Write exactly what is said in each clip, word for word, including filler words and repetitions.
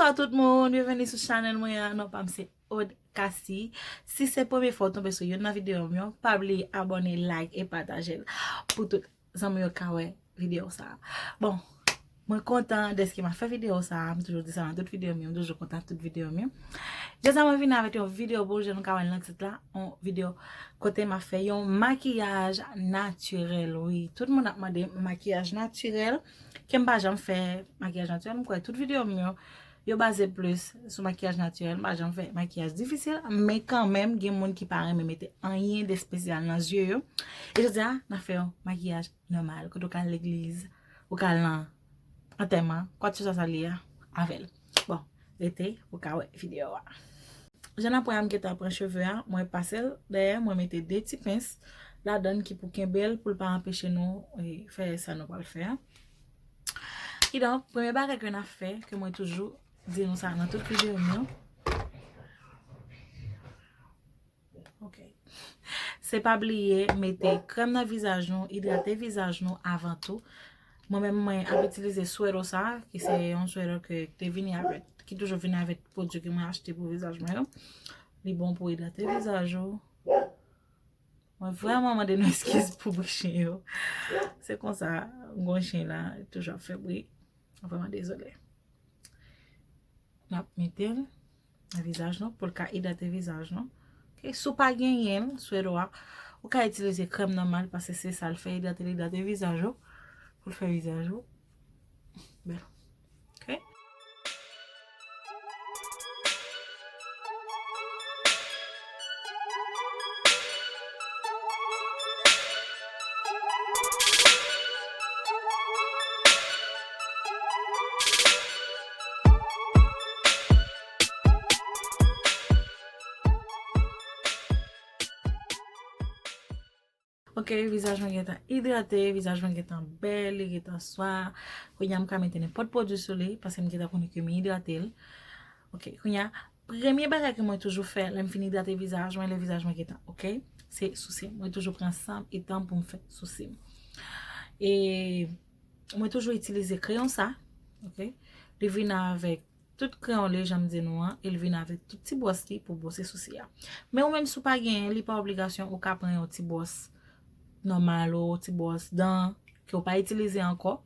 Hello tout moun, byenveni sou chanèl mwen an. Non pa m se Aude Cassy. Si se premye fwa w tonbe sou youn nan videyo m yo, pa bliye abòne, like e pataje l pou tout zanmi yo ka wè videyo sa a. Bon, mwen kontan dèske m ap fè videyo sa a. M toujou di sa nan tout videyo m yo, m toujou kontan tout videyo m yo. Jodi a mwen vin avèk yon videyo pou jan nou ka wè l nan tit la, yon videyo kote m ap fè yon makiyaj natirèl. Wi, tout moun ap mande makiyaj natirèl, ke m pa janm fè makiyaj natirèl. M kwè tout videyo m yo, yo baze plis sou makiyaj natirèl. M pa janm fè makiyaj difisil, men kanmenm gen moun ki pa renmen mete anyen de espesyal nan zye yo. E jodi a, n ap fè yon makiyaj nòmal, kote w ka al legliz, ou ka al nan antèman, kwakseswa sa li ye a, avè l. Bon, rete, ou ka wè videyo a. Jan n ap wè a, m gentan pran cheve a, mwen pase l dèyè, mwen mete de ti pens ladan l ki pou kenbe l, pou l pa anpeche nou, e, fè sa nou pral fè a. Kidonk, premye bagay ke n ap fè, ke mwen toujou di nou sa nan tout videyo m yo, ok. Se pa bliye mete krèm nan vizaj nou, idrate vizaj nou avan tou. Mwen menm, mwen ap itilize sweater sa, ki se yon sweater ke te vini avèk, ki toujou vini avèk pwodui ke mwen achte pou vizaj mwen yo. Li bon pou idrate vizaj ou. Mwen vrèman mande nou eskiz pou bri chen yo. Se konsa, m gon chen la, li toujou ap fè bri. Mwen vrèman dezole. N ap mete l nan vizaj nou pou l ka idrate vizaj nou. Ok, si w pa genyen l, sweater a, ou ka itilize krèm nòmal, paske se sa l fè, idrate l, idrate vizaj ou, pou l fè vizaj ou bèl. Ok? Ok, vizaj mwen gentan idrate, vizaj mwen gentan bèl, li gentan swa. Kounye a m ka mete nenpòt pwodui sou li, paske m gentan konnen ke m idrate l. Ok, kounye a, premye bagay ke mwen toujou fè lè m fin idrate vizaj mwen, lè vizaj mwen gentan ok, se sousi m. Mwen toujou pran san m e tan m pou m fè sousi m. E mwen toujou itilize kreyon sa, ok? Li vin avèk tout kreyon li, jan m di nou an, e l vin avèk tout ti bwòs li pou bwose sousi a. Men ou menm, si w pa genyen, li pa obligasyon ou ka pran yon ti bwòs nòmal ou ti bwòs dan ke w pa itilize ankò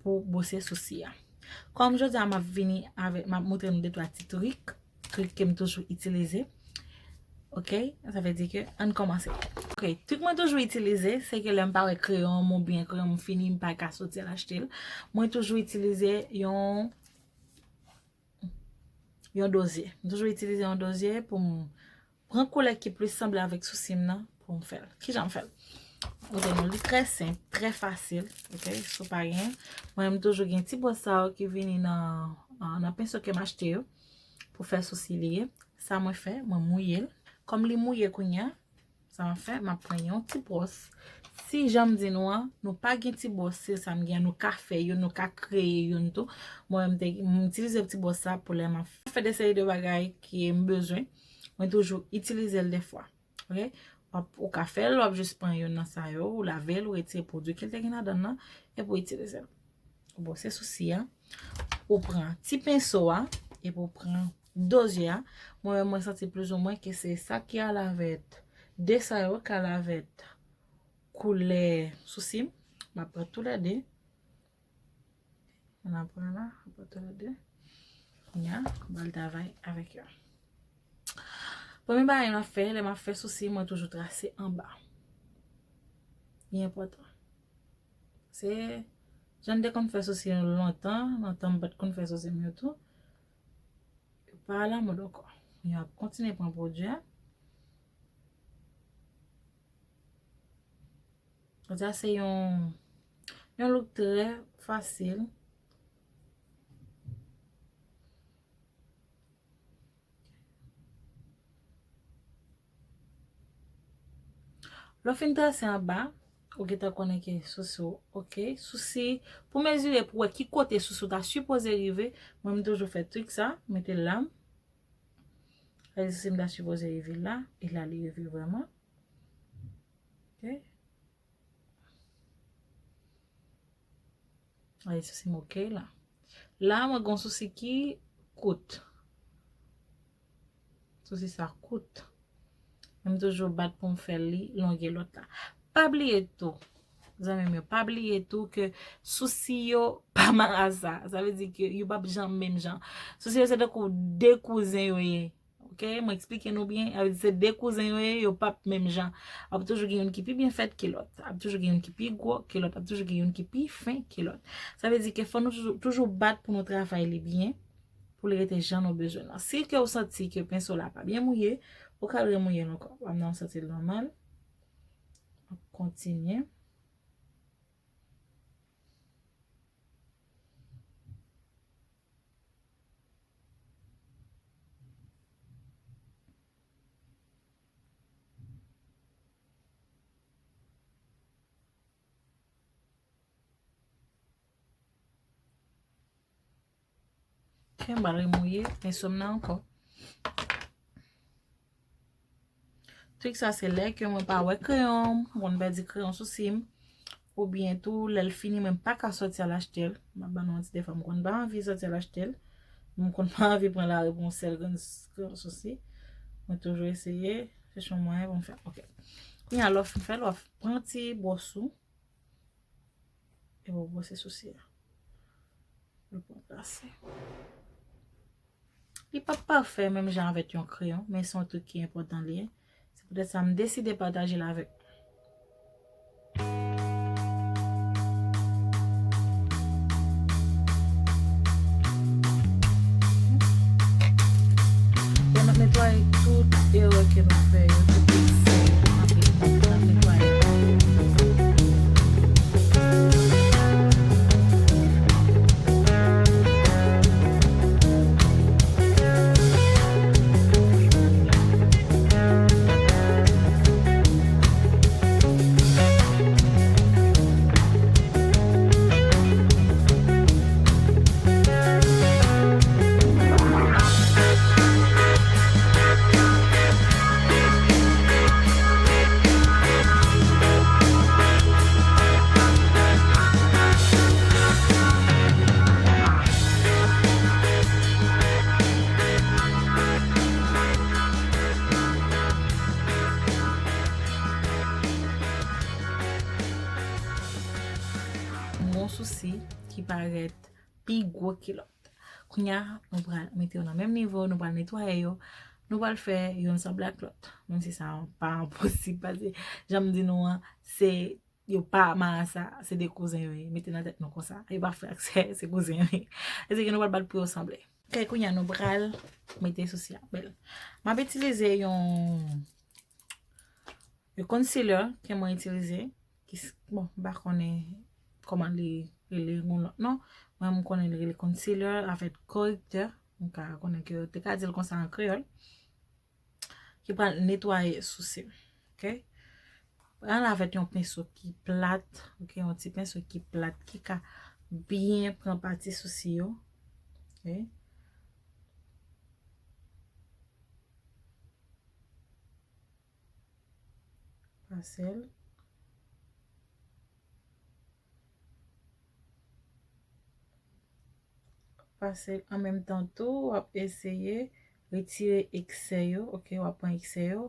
pou bwose sousi a. Kòm jodi a m ap vini avèk, m ap montre nou de twa ti trik, trik ke m toujou itilize. Ok, sa vle di ke ann kòmanse. Ok, trik mwen toujou itilize, se ke lè m pa wè kreyon m oubyen kreyon m fini, m pa ka soti al achte l. Mwen toujou itilize yon, yon dozye. M toujou itilize yon dozye pou m pran koulè ki plis sanble avèk sousi m nan pou m fè l. Kijan m fè l? Montre nou, li trè senp, trè fasil, ok? Si w pa gen, mwen menm toujou gen ti bwòs sa yo ki vini nan, nan penso ke m achte yo pou fè sousi li ye. Sa mwen fè, mwen mouye l. Kòm li mouye kounye a, sa m ap fè, m ap pran yon ti bwòs. Si jan m di nou an, nou pa gen ti bwòs, se sa m gen, nou ka fè youn, nou ka kreye youn tou. Mwen menm te, m itilize ti bwòs sa pou lè m ap fè de seri de bagay ke m bezwen. Mwen toujou itilize l dèfwa. Ok? W ap, ou ka fè l, w ap jis pran youn nan sa yo, ou lave l, ou retire pwodui ke l te gen ladan l nan, epi w itilize l. Ou bwose sousi a, ou pran ti penso a, epi w pran dozye a. Mwen menm, mwen santi plizoumwen ke se sa ki al avèk de sa yo, ki al avèk koulè sousi m. M ap pran toulède. Ann ap pran la, ap pran toulède. Kounye a, m pral travay avèk yo. Premye bagay m ap fè, lè m ap fè sousi, mwen toujou trase anba. Li enpòtan. Se, jan m te konn fè sousi yo lontan, lontan m pa t konn fè sousi m yo tou. Yo pa alamòd ankò. Kounye a, m ap kontinye pran pwodui a. Sa se yon, yon look trè fasil. Lè w fin trase anba, ou gentan konnen ke sousi w ok. Sousi, pou mezire, pou wè ki kote sousi w ta sipoze rive, mwen m toujou fè trik sa, mete l la. Sa vle di sousi m ta sipoze rive la, e la li rive vrèman. Ok. Ay, sousi m ok la. La, mwen gon sousi ki kout. Sousi sa kout. Men m toujou bat pou m fè li longè lòt la. Pa bliye tou, zanmi m yo, pa bliye tou ke sousi yo pa marasa. Sa vle di ke yo p ap janm menm jan. Sousi yo se tankou de kouzen yo ye. Ok, mwen eksplike nou byen. Sa vle di se de kouzen yo ye, yo p ap menm jan. Ap toujou gen youn ki pi byen fèt ke lòt. Ap toujou gen youn ki pi gwo ke lòt. Ap toujou gen youn ki pi fen ke lòt. Sa vle di ke fò nou toujou, toujou bat pou nou travay li byen, pou li rete jan nou bezwen l lan. Si ke w santi ke penso la pa byen mouye, ou ka remouye l ankò. Kòm nan, m santi l nòmal. M ap kontinye. Ok, m pral remouye penso m nan ankò. Trik sa se lè ke mwen pa wè kreyon m, mwen konn pèdi kreyon sousi m, oubyen tou lè l fini mwen pa ka sòti al achte l. M ap ban nou manti, defwa m konn pa anvi sòti al achte l. M konn pa anvi pran lari pou yon sèl grenn s-, kreyon sousi. Mwen toujou eseye chèche yon mwayen pou m fè. Ok. Kounye a, lè w fin fè l, w ap pran ti bwòs ou. Epi w bwose sousi a. L pran plase. Li p ap pafè menm jan avèk yon kreyon, men se yon trik ki enpòtan li ye. Se poutèt sa m deside pataje l avèk nou. Bon, n ap netwaye tout erè ke nou fè yo, tout eksè yo. N ap netwaye. M gon sousi ki parèt pi gwo ke lòt. Kounye a, nou pral mete yo nan menm nivo, nou pral netwaye yo, nou pral fè youn sanble ak lòt. Menm si sa pa posib, paske jan m di nou an, se yo pa marasa, se de kouzen yo ye. Mete nan tèt nou konsa. Yo pa frè ak sè, se kouzen yo ye. Èske nou pral bat pou yo sanble? Ok, kounye a nou pral mete sousi a bèl. M ap itilize yon, yon concealer ke mwen itilize. Ki s-, bon, m pa konnen kòman li rele yon lòt non. Mwen, m konnen li rele concealer avèk korektè. M ka konnen ke yo te ka di l konsa an kreyòl. Ki pral netwaye sousi m. Ok? Pran l avèk yon penso ki plat, ok, yon ti penso ki plat ki ka byen pran pati sousi yo. Ok? Pase l. Pase l an menm tan tou, w ap eseye retire eksè yo, ok, w ap pran eksè yo,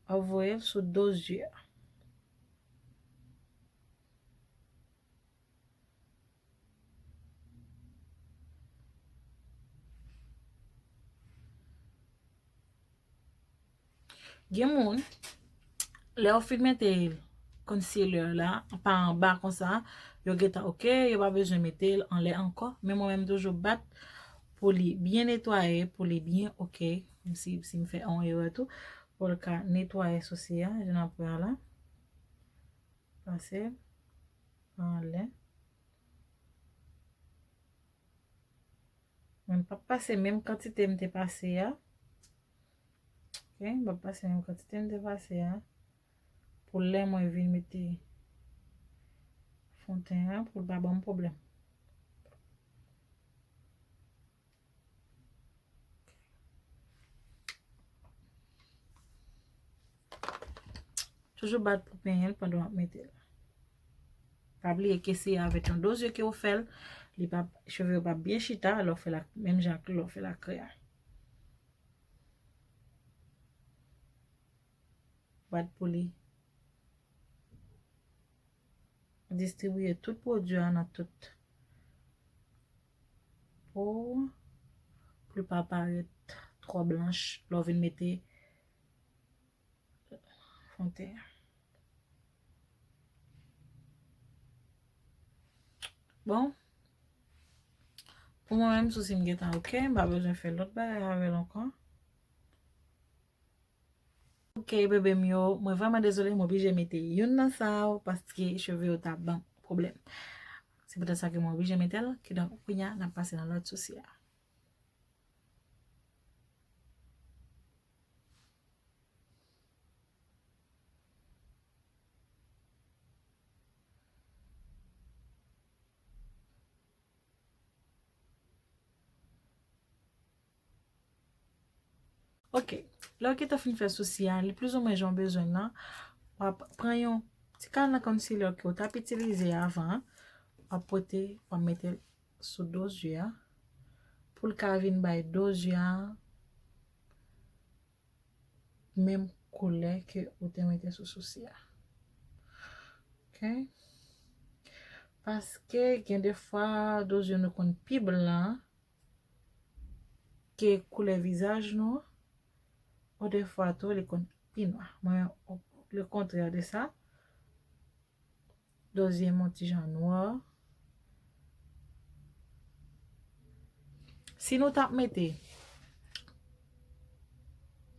w ap voye l sou do zye a. Gen moun, lè yo fin mete concealer la pa anba konsa, yo gentan ok, yo pa bezwen mete l anlè ankò. Men mwen menm, m toujou bat pou li byen netwaye, pou li byen ok. Menm si, si m fè yon erè tou, pou l ka netwaye sousi a, jan n ap wè a la. Pase anlè. Mwen p ap pase menm kantite m te pase a. Ok, m p ap pase menm kantite m te pase a. Pou lè mwen vin mete fon ten an, pou l pa ban m pwoblèm. Toujou bat pou penyen l pandan w ap mete l. Pa bliye ke se avèk yon do zye ke w fè l, Li p ap, cheve yo p ap byen chita lè w fè l ak, menm jan ak lè w fè l ak krè a. Bat pou li. Distribiye tout pwodui a nan tout po w, pou l pa parèt twò blanch lè w vin mete fon tè a. Bon, pou mwen menm, sousi m gentan oke, m pa bezwen fè lòt bagay avè l ankò. Oke, bebe m yo, mwen vrèman dezole, m oblije mete youn nan sa yo, paske cheve yo ta ban pwoblèm. Se poutèt sa ke mwen oblije mete l, kidonk, kounye a, n ap pase nan lòt sousi a. Oke. Lè w gentan fin fè sousi a, li plizoumwen jan w bezwen l lan, w ap pran yon ti kal nan concealer ke w t ap itilize avan an, w ap pote, w ap mete l sou do zye a, pou l ka vin bay do zye a menm koulè ke ou te mete sou sousi a. Oke? Paske gen de fwa, do zye nou konn pi blan ke koulè vizaj nou, ou de fwa tou, li konn pi nwa. Mwen, le kontrè de sa, do zye m yon ti jan nwa. Si nou t ap mete,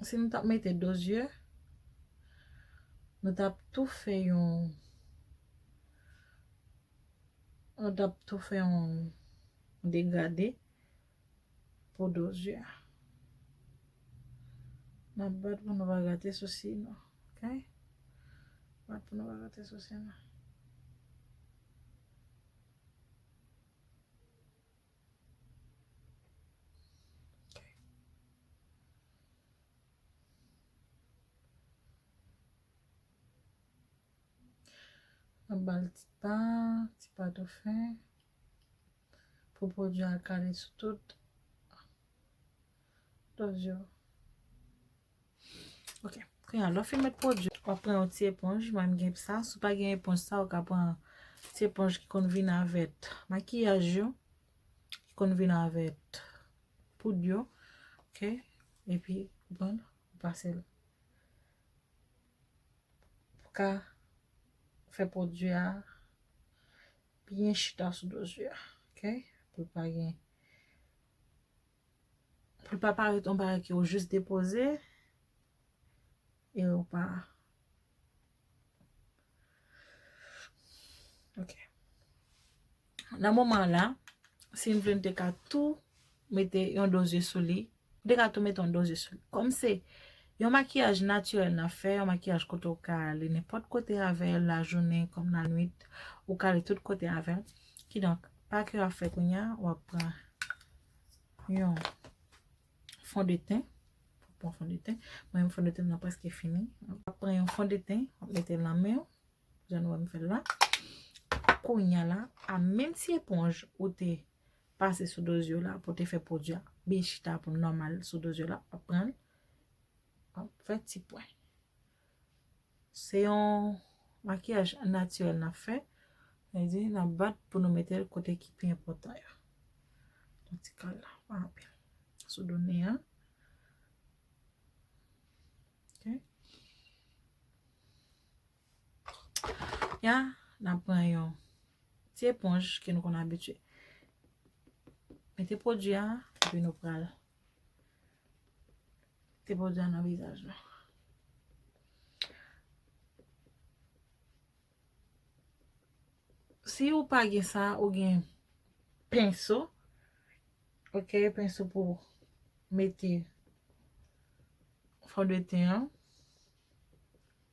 si nou t ap mete do zye, nou t ap tou fè yon, nou t ap tou fè yon degrade pou do zye a. N ap bat pou nou pa gate sousi nou. Oke? Bat pou nou pa gate sousi nou. Oke. N ap ba l ti pa, ti pa tou fen. Pou pwodui a kale sou tout do zye w. Oke. Kounye a, lè w fin met pwodui, w ap pran yon ti eponj. Mwen, m gen sa. Si w pa gen eponj sa, ou ka pran ti eponj ki konn vin avèk makiyaj yo, ki konn vin avèk poud yo. Oke? Epi, ou pran l, ou pase l. Pou ka fè pwodui a byen chita sou do zye a. Oke? Pou l pa gen, pou l pa parèt yon bagay ke ou jis depoze e ou pa. Oke. Nan moman la, si m vle, m te ka tou mete yon do zye sou li. M te ka tou mete yon do zye sou li. Kòm se yon makiyaj natirèl n ap fè, yon makiyaj kote ou ka ale nenpòt kote avè l, lajounen kòm lannwit, ou ka ale tout kote avè l. Kidonk, pa ke w ap fè kounye a, w ap pran yon fondeten. Pran fondeten. Mwen menm fondeten nan prèske fini. W ap pran yon fondeten, w ap mete l nan men w. Jan nou wè m fè l la. Kounye a la, a menm ti eponj ou te pase sou do zye w la, pou te fè pwodui a byen chita pou nòmal sou do zye w la, w ap pran l, w ap fè ti pwen. Se yon makiyaj natirèl n ap fè. Sa vle di, n ap bat pou nou mete l kote ki pi enpòtan yo. Yon ti kal la, pa anpil. Sou do nen an. Oke. Ya, n ap pran yon ti eponj ke nou konn abitye mete pwodui a, epi nou pral mete pwodui a nan vizaj nou. Si ou pa gen sa, ou gen penso, oke, penso pou mete fondeten an.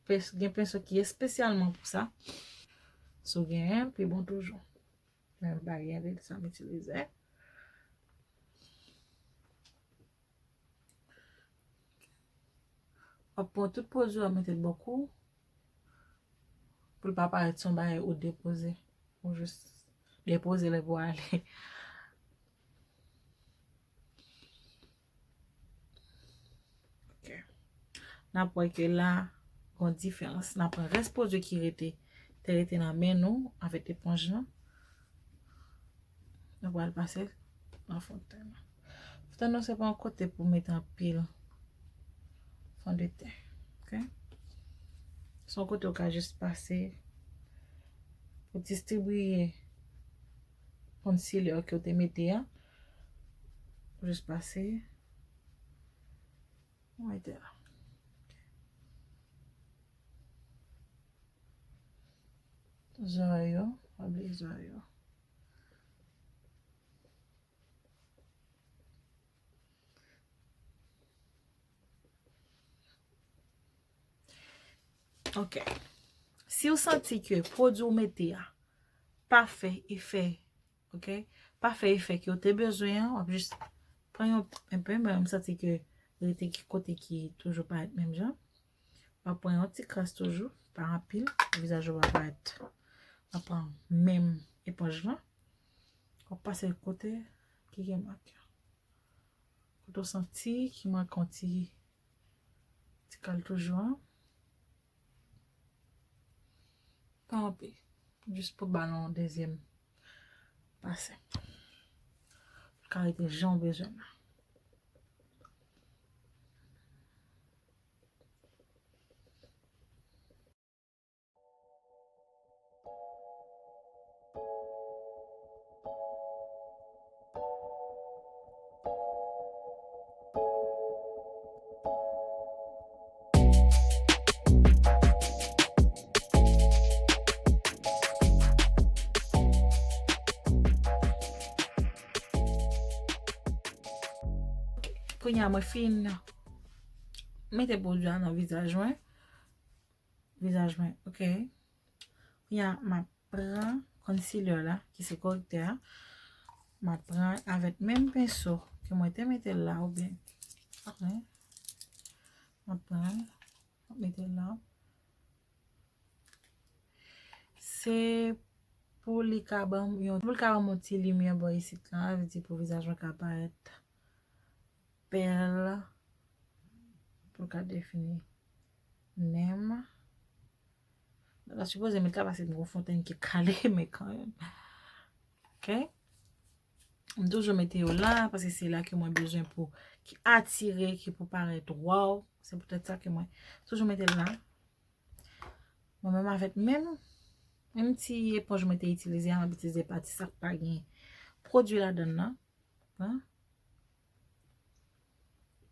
Pens-, gen penso ki espesyalman pou sa. Si w genyen, pi bon toujou. Men m pa gen li, sa m itilize. W ap pran tout pwodui a, mete l bò kou. Pou l pa parèt se yon bagay ou depoze. Ou jis Lè poze, lè pou ale. Ok. N ap wè ke la, gon diferans. N ap pran rès pwodui ki rete, te rete nan men nou avèk eponj lan. Nou pral pase nan fon de ten nan. Fon de ten nan se pa yon kote pou mete anpil fon de ten. Ok? Se yon kote ou ka jis pase pou distribiye concealer ke w te mete a. Ou jis pase. Ou mete la. Zòrèy yo, pa bliye zòrèy yo. Ok. Si w santi ke pwodui w mete a pa fè efè, ok, pa fè efè ke w te bezwen an, w ap jis pran yon, enpe, men m santi ke rete ki kote ki toujou parèt menm jan. W ap pran yon ti kras toujou, pa anpil, pou vizaj ou pa parèt. W ap pran menm eponj lan. W ap pase kote ki gen mak yo. Kote w santi ki manke yon ti, ti kal toujou an. Pa anpil. Jis pou ba l yon dezyèm pase. L ka rete jan w bezwen l la. Kounye a mwen fin mete pwodui a nan vizaj mwen. Vizaj mwen, ok. Kounye a, m ap pran concealer la, ki se korektè a. M ap pran avèk menm penso ke mwen te mete l la, oubyen, ok. M ap pran l, m ap mete l la. Se pou li ka ban m yon, pou li ka ban m yon ti limyè bò isit la, sa vle di pou vizaj mwen ka parèt bèl, pou l ka defini nen m. Mwen ta sipoze met la paske m gon fontenn ki kale, men kanmenm. Ok? M toujou mete yo la, paske se la ke mwen bezwen pou, ki atire, ki pou parèt waw. Se poutèt sa ke mwen toujou mete l la. Mwen menm avèk menm, menm ti eponj mwen te itilize a, m ap itilize pati sa k pa gen pwodui ladan l nan. Pran.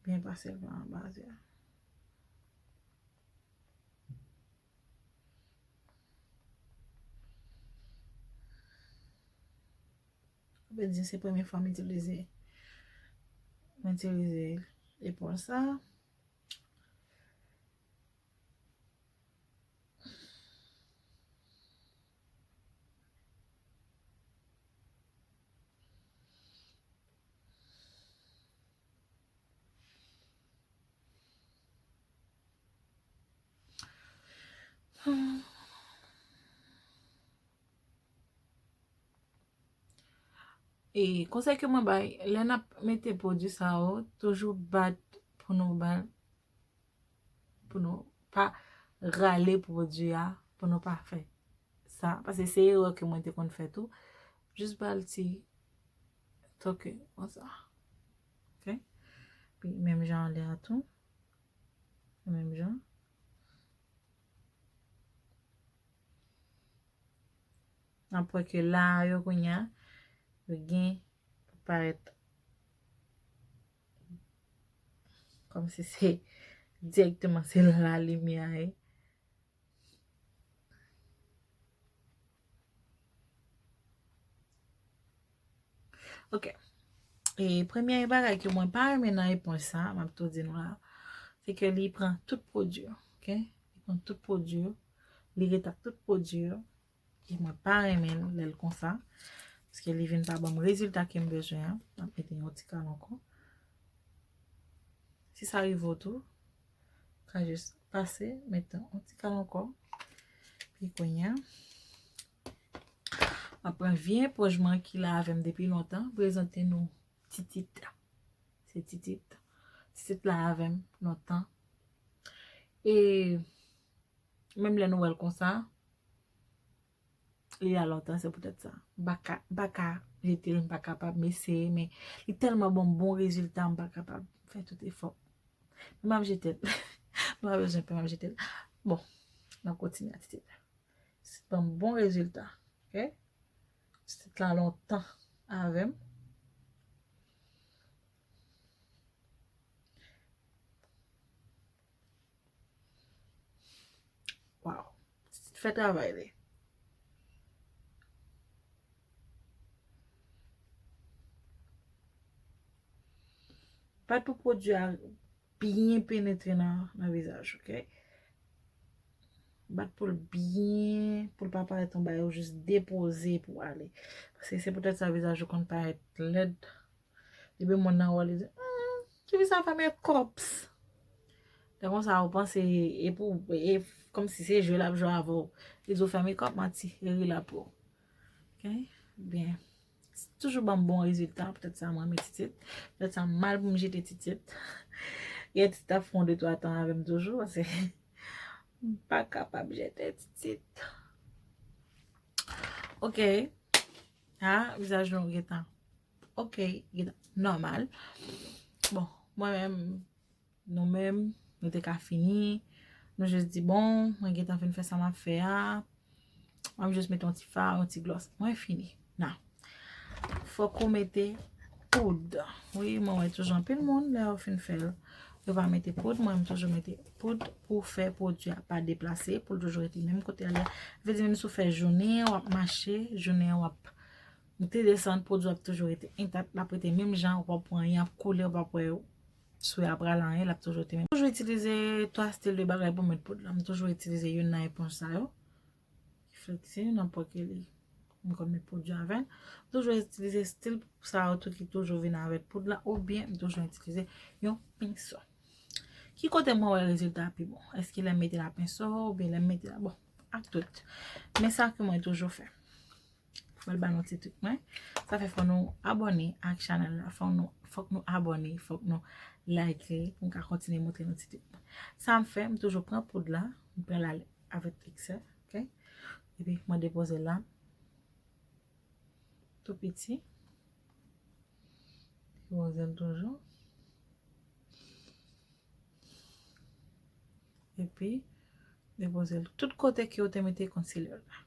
Byen pase l pa anba zye a. Sa vle di se premye fwa m itilize, m itilize epòl sa. E konsèy ke mwen bay, lè n ap mete pwodui sa yo, toujou bat pou nou ba l, pou nou pa rale pwodui a, pou nou pa fè sa. Paske se erè ke mwen te konn fè tou. Jis ba l ti toke konsa. Ok? Pi menm jan anlè a tou. Menm jan. N ap wè ke la yo kounye a, yo gen pou parèt kòmsi se dirèkteman se la limyè a ye. Ok. E premye bagay ke mwen pa renmen nan eponj sa, m ap tou di nou la, se ke li pran tout pwodui, ok? Li pran tout pwodui, li ret ak tout pwodui, e mwen pa renmen l lè l konsa, paske li vin pa ban m rezilta ke m bezwen an. M ap mete yon ti kal ankò. Si sa rive w tou, ou ka jis pase, mete yon ti kal ankò. Pi kounye a, M ap pran vye epòj mwen ki la avè m depi lontan, prezante nou Titit. Se Titit. Titit la avè m lontan. E menm lè nou wè l konsa, li la lontan, se poutèt sa. M pa ka, m pa ka jete l, m pa kapab, m eseye, men li tèlman ban m bon rezilta, m pa kapab fè tout efò. Men m ap jete l. Nou pa bezwen pè, m ap jete l. Bon, n ap kontinye ak Titit. Se ban m bon rezilta. Ok? Titit la lontan avè m. Waw. Titit fè travay li. Bat pou pwodui a byen penetre nan, nan vizaj, ok? Bat pou l byen, pou l pa parèt yon bagay ou jis depoze pou ale. Paske se poutèt sa vizaj ou konn parèt lèd. Depi moun nan wè, li di, "Hmm, ki vizaj sa fè m kòps?" Lè konsa, ou panse e pou, e kòmsi se jwe l ap jwe avè w. Li di w fè mekòp, manti, e ri l ap ri w. Ok? Byen. Toujou ban m bon rezilta, poutèt sa mwen renmen Titit. Poutèt sa m mal pou m jete Titit. Gen Titit ap fè yon de twa tan avè m toujou, paske m pa kapab jete Titit. Ok. Ha, vizaj nou gentan. Ok, gentan nòmal. Bon, mwen menm, nou menm, nou te ka fini. Nou jis di, "Bon, mwen gentan fin fè sa m ap fè a. Mwen jis mete yon ti fard, yon ti gloss. Mwen fini." Non. Fòk ou mete poud. Wi, mwen wè toujou anpil moun, lè yo fin fè l, yo pa mete poud. Mwen, m toujou mete poud pou fè pwodui a pa deplase, pou l toujou rete menm kote l ye. Vle di, menm si w fè jounen, w ap mache, jounen, w ap monte desann, pwodui a ap toujou rete entak, l ap rete menm jan, w p ap wè anyen ap koule, w p ap wè sou w ap rale anyen, l ap toujou rete menm. Toujou itilize twa stil de bagay pou met poud la. M toujou itilize youn nan eponj sa yo. Ki fleksi, nan pòke li. M konn met pwodui avè l. M toujou itilize stil sa yo tou ki toujou vin avèk poud la, oubyen m toujou itilize yon penso. Ki kote mwen wè rezilta a pi bon? Èske lè m mete l a penso oubyen lè m mete l a, bon, ak tout. Men sa ke mwen toujou fè. Mwen ba nou ti trik mwen. Sa fè fò nou abòne ak chanèl la. Fò nou, fòk nou abòne, fòk nou like pou m ka kontinye montre nou ti trik mwen. Sa m fè, m toujou pran poud la, m pran l avèk eksè, ok? Epi mwen depoze l la. Tou piti. Depoze l toujou. Epi, depoze l tout kote ke w te mete concealer la.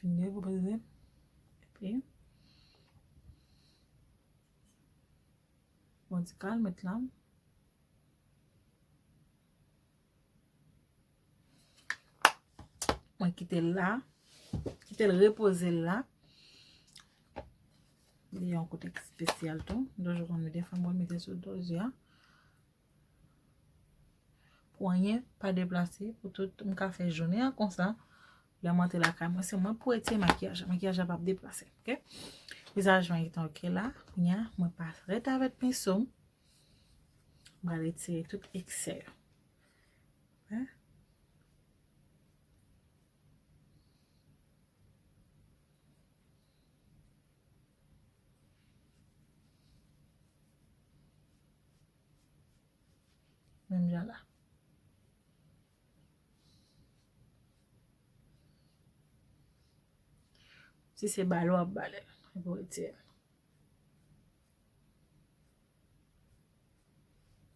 Fin depoze l. Epi, bon, ti kal met la. Mwen kite l la. Kite l repoze l la. Li yon kote espesyal tou. M toujou konn mete fanm mwen mete sou do zye a. Pou anyen pa deplase, pou tout m ka fè jounen an konsa. Lè m antre lakay mwen, se mwen pou retire makiyaj la. Makiyaj la p ap deplase, ok? Vizaj mwen gentan ok la. Kounye a, mwen pa ret avèk penso m. M pral retire tout eksè yo. Hein? Menm jan la. Si se bale w ap bale l, epi w retire l.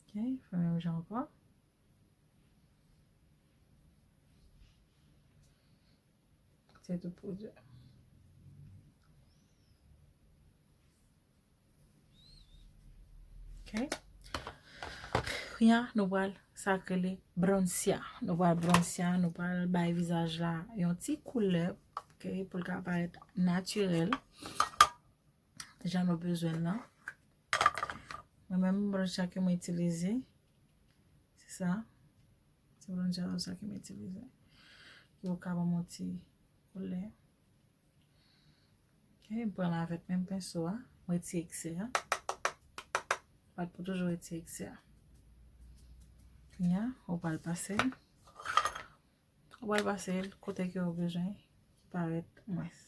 Ok, fè menm jan ankò. Se tout pwodui a. Ok. Kounye a, nou pral sa k rele bronzya. Nou pral bronzya, nou pral bay vizaj la yon ti koulè, ok, pou l ka parèt natirèl. Jan nou bezwen l lan. Mwen menm, bronzya ke mwen itilize, se sa. Se bronzya sa ke mwen itilize. Ki pou ka ban m yon ti koulè. Ok, m pran l avèk menm penso a. Mwen retire eksè a. Bat pou toujou retire eksè a. Kounye a, ou pral pase l. Ou pral pase l kote ke w bezwen ki parèt mwens.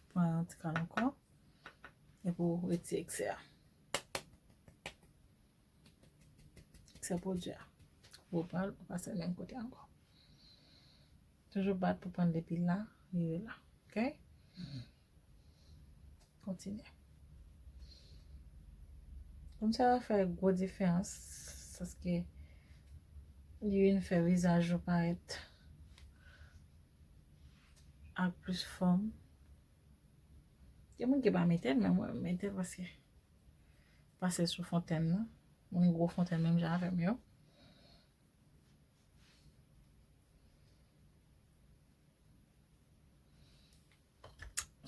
Pran yon ti kal ankò. Epi w retire eksè a. Eksè pwodui a. Ou pral pase l menm kote ankò. Toujou bat pou pran depi la, rive la. Oke? Kontinye. Kòm sa va fè gwo diferans, paske li vin fè vizaj ou parèt ak plis fòm. Gen moun ki pa mete l, men mwen mete l paske pase sou fontèn nan. Moun gwo fontèn menm jan avè m yo.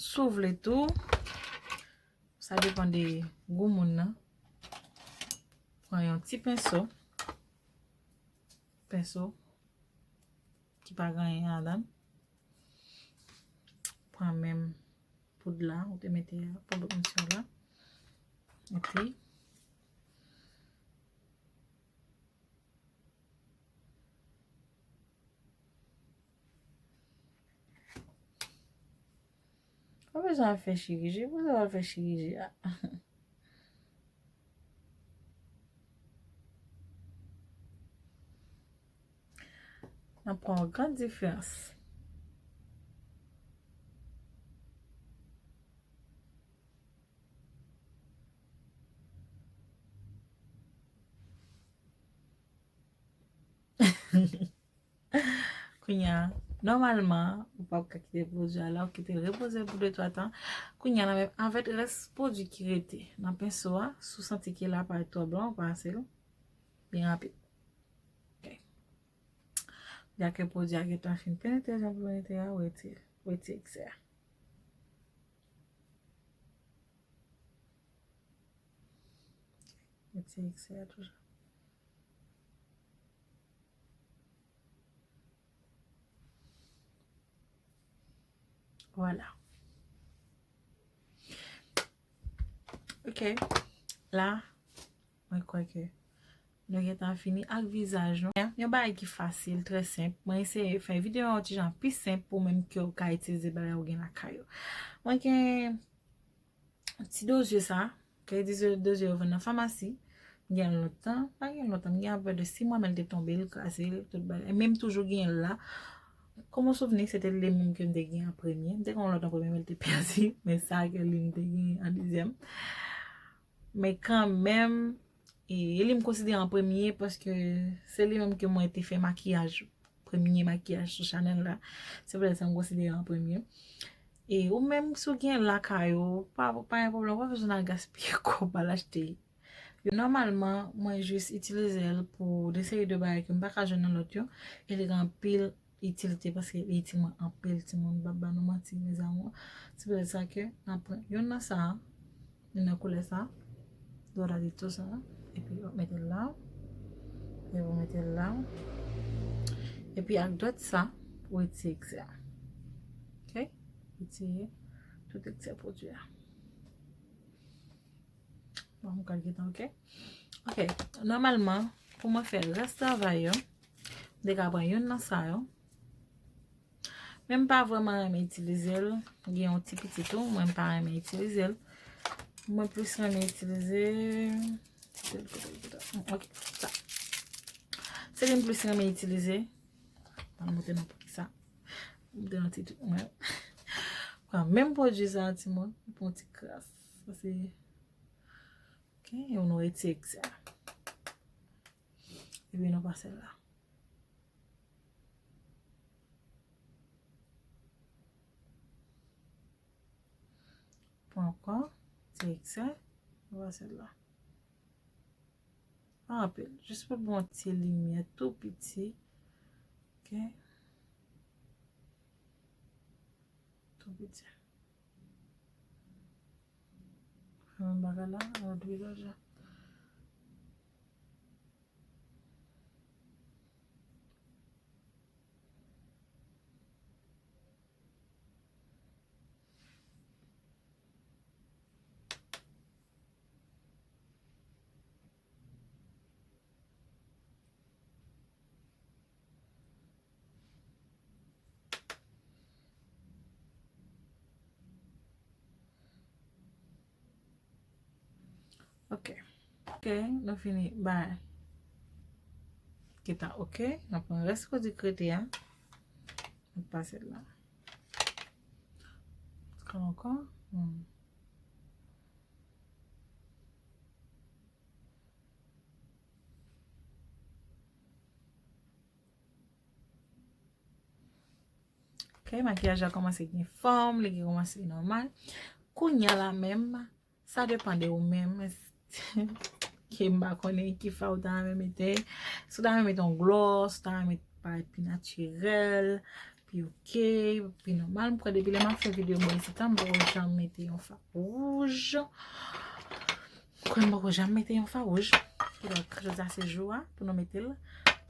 Si w vle tou, sa depann de gou moun nan. Pran yon ti penso. Penso ki pa gen anyen ladan l. Pran menm poud la, ou te mete a pou lòt misyon la. Epi, pa bezwen al fè chiriji, pa bezwen al fè chiriji a. N ap pran yon gran diferans. Kounye a, nòmalman, ou p ap ka kite pwodui a la, ou kite l repoze pou de twa tan. Kounye a, nan men avèk rès pwodui ki rete nan penso a, si w santi ke l la parèt twò blan, ou pase l byen rapid. Ok. Dèke pwodui a gentan fin penetre jan pou penetre a, ou retire, retire eksè a. Retire eksè a toujou. Vwala. Ok. La, mwen kwè ke nou gentan fini ak vizaj nou. Yon bagay ki fasil, trè senp. Mwen eseye fè videyo a yon ti jan pi senp pou menm ke w ka itilize bagay ou gen lakay ou. Mwen gen ti dozye sa, ke di dozye yo vann nan famasi. M gen l lontan, pa gen lontan, m gen apre de sis mwa, men l te tonbe, l kraze, l tout bagay. E menm toujou gen l la. Kòm yon souvni, se te li menm ke m te gen an premye. M te gen yon lòt an premye, men l te pèdi. Men sa ke li m te gen an dezyèm. Men kanmenm, e, e li m konsidere an premye paske se li menm ke mwen te fè makiyaj, premye makiyaj sou chanèl la. Se poutèt sa m konsidere an premye. E ou menm, si w gen lakay ou, pa, pa gen pwoblèm, ou pa bezwen al gaspiye kòb al achte. Yo, nòmalman, mwen jis itilize l pou de seri de bagay ke m pa ka jwenn nan lòt yo. E li gen anpil itilite paske li itil mwen anpil, timoun, m p ap ba nou manti, mes amours. Se poutèt sa ke n ap pran youn nan sa a, youn nan koulè sa a, Dorado sa a, epi w ap mete l la, epi w mete l la, epi ak dwèt sa, ou retire eksè a. Ok? Retire tout eksè pwodui a. Bon, m pral gentan, ok? Ok, nòmalman, pou mwen fè rès travay yo, m te ka pran youn nan sa yo. Men m pa vrèman renmen itilize l. Gen yon ti piti tou, mwen m pa renmen itilize l. Mwen plis renmen itilize, ok, sa. Se li m plis renmen itilize. Mwen montre nou poukisa. Mwen montre nou ti trik mwen. Pran menm pwodui sa, timoun. Pran yon ti kras. Sa se, ok, e nou retire eksè a. Epi nou pase l la. Pran ankò, ti eksè, nou pase l la. Pa anpil, jis pou l ba w yon ti limyè tou piti. Ok. Tou piti. Fè menm bagay la, lòt vizaj la. Ok. Ok, nou fini. Bay. Kita, ok. N ap pran rès pwodui krete a. N ap pase l la. Kan ankò. Hmm. Ok, makiyaj la kòmanse gen fòm, li gen kòmanse nòmal. Kounye a la menm, sa depann de ou menm. Ke m pa konnen ki fa ou ta renmen mete. Si ou ta renmen mete yon glòs, si ou ta renmen parèt pi natirèl, pi ok, pi nòmal. M kwè depi lè m ap fè videyo mwen isit la, m poko janm mete yon fa wouj. M kwè m poko janm mete yon fa wouj. Kidonk, jodi a se jou a pou nou mete l.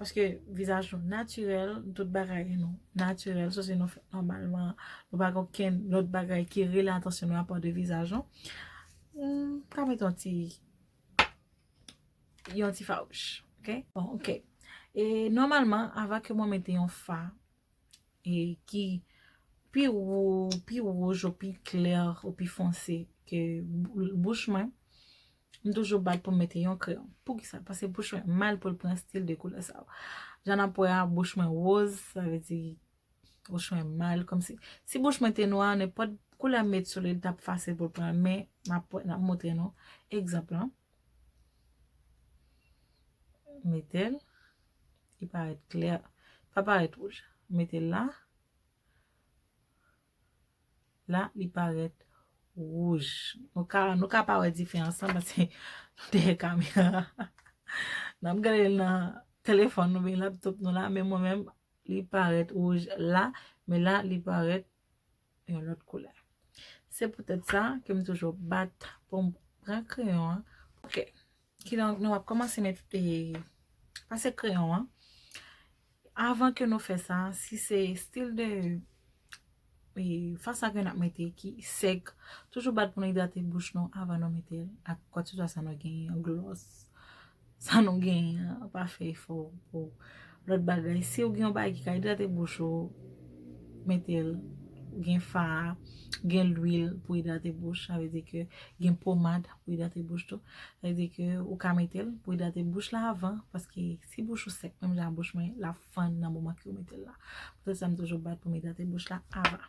Paske vizaj nou natirèl, tout bagay nou natirèl, sòsi nou fèt nòmalman, nou pa gen okenn lòt bagay ki rele atansyon nou apa de vizaj nou. M ka mete yon ti, yon ti fa wouj, ok? Bon, ok. E nòmalman, avan ke mwen mete yon fa, e ki pi wou-, pi wouj ou pi klè ou pi fonse ke bou-, bouch mwen, m toujou bat pou m mete yon kreyon. Poukisa? Paske bouch mwen mal pou l pran stil de koulè sa yo. Jan n ap wè a, bouch mwen woz, sa vle di bouch mwen mal, kòmsi, si bouch mwen te nwa, nenpòt koulè m met sou li, li t ap fasil pou l pran, men n ap, n ap montre nou egzanp lan. Mete l, li parèt klè, pa parèt wouj. Mete l la. La, li parèt wouj. Nou ka, nou ka pa wè diferans lan paske nou dèyè kamera. N ap gade l nan telefòn nou, ben laptop nou la, men mwen menm, li parèt wouj la, men la, li parèt yon lòt koulè. Se poutèt sa ke m toujou bat pou m pran kreyon an. Ok. Kidonk, nou ap kòmanse met, e, pase kreyon an. Avan ke nou fè sa, si se stil de, e, fason ke n ap mete ki sèk, toujou bat pou nou idrate bouch nou avan nou mete l ak kwakeseswa sa nou genyen, glòs, sa nou genyen an, pa fè efò pou lòt bagay. Si w gen yon bagay ki ka idrate bouch ou, mete l. Gen fa, gen lwil pou idrate bouch, sa vle di ke gen pomad pou idrate bouch tou. Sa vle di ke ou ka mete l pou idrate bouch la avan, paske si bouch ou sèk, menm jan bouch mwen, l ap fann nan moman ke ou mete l la. Poutèt sa, m toujou bat pou m idrate bouch la avan.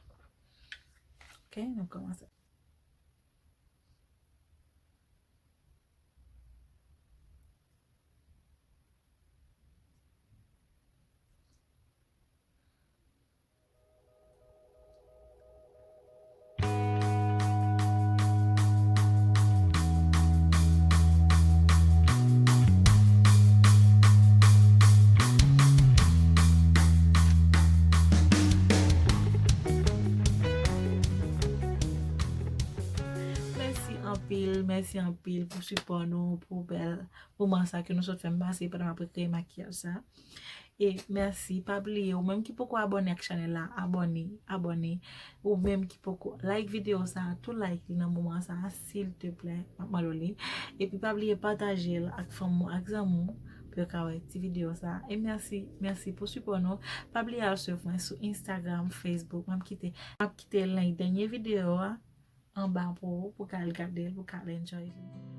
Ok, n ap kòmanse. Mèsi anpil, mèsi anpil pou sipò nou, pou bèl moman sa ke nou sot fè m pase pandan m ap rekreye makiyaj sa. E mèsi, pa bliye, ou menm ki poko abòne ak chanèl la, abòne, abòne. Ou menm ki poko like videyo sa, tou like li nan moman sa, silteplè, m ap mande w li. Epi pa bliye pataje l ak fanmi w, ak zanmi w, pou yo ka wè ti videyo sa. E mèsi, mèsi pou sipò nou. Pa bliye al swiv mwen sou Instagram, Facebook. M ap kite, m ap kite link dènye videyo a anba pou ou, pou w ka al gade l, pou w ka al enjoy li.